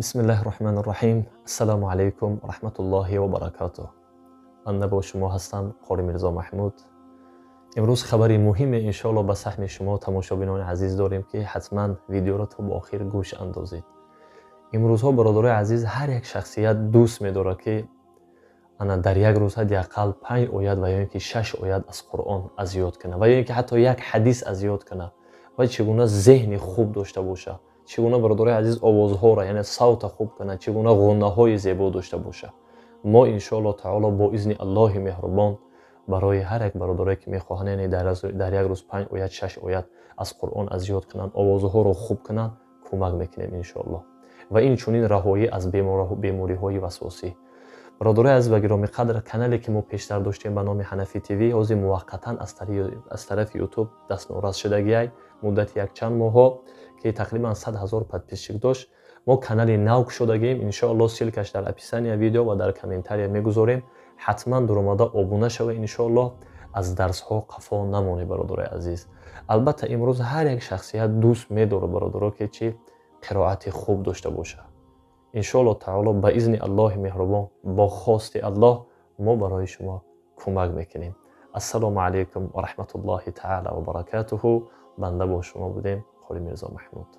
Бисмиллаҳи роҳмани роҳим. Ассалому алайкум ва раҳматуллоҳи ва баракатуҳ. Банда бо шумо ҳастам, Қори Мирзо Маҳмуд. Имрӯз хабари муҳиме, иншоалло, ба саҳми шумо, тамошобинони азиз, дорем, ки ҳатман видеоро то ба охир гӯш андозед. Имрӯзҳо, бародарои азиз, ҳар як шахсият дӯст медорад, ки ана дар як рӯз ҳадди ақал панҷ оят ва ё ин ки шаш оят аз Қуръон аз ёд кунад ва ё ин ки ҳатто як ҳадис аз ёд кунад ва чӣ гуна зеҳни хуб дошта бошад, чӣ гуна, бародарои азиз, овозҳоро, яъне савта хуб кунад, чӣ гуна ғуннаҳои зебо дошта бошад. Мо, иншоалло таоло, бо изни Аллоҳи меҳрубон барои ҳар як бародарое, ки мехоҳанд, яъне дар як рӯз панҷ оят, шаш оят аз Қуръон аз ёд кунанд, овозҳоро хуб кунанд, кӯмак мекунем, иншоалло. Ва инчунин раҳоӣ аз бемориҳои васвосӣ. Бародарои азиз ва гиромиқадр, канале, ки мо пештар доштем ба номи Ҳанафи ТВ, ҳозир муваққатан аз тарафи Ютуб дастнорас шудагиай муддати якчанд моҳҳо, ки тақрибан 100 000 подписчик дошт. Мо канали нав кушодагием, иншоалло, ссылка ш дар описания видео ва дар комментария мегузорем. Ҳатман дуромада обуна шава, иншоалло, аз дарсҳо қафо намонед, бародарои азиз. Албатта, имрӯз ҳар як шахсият дӯст медорад, бародаро, ки чӣ қироати хуб дошта бошад. Иншоалло таоло, ба изни Аллоҳи меҳрубон, бо хости Аллоҳ мо барои шумо кӯмак мекунем. Ассалому алайкум ва раҳматуллоҳи таала ва баракатуҳу. Банда бо шумо будем, Қори Мирзо Маҳмуд.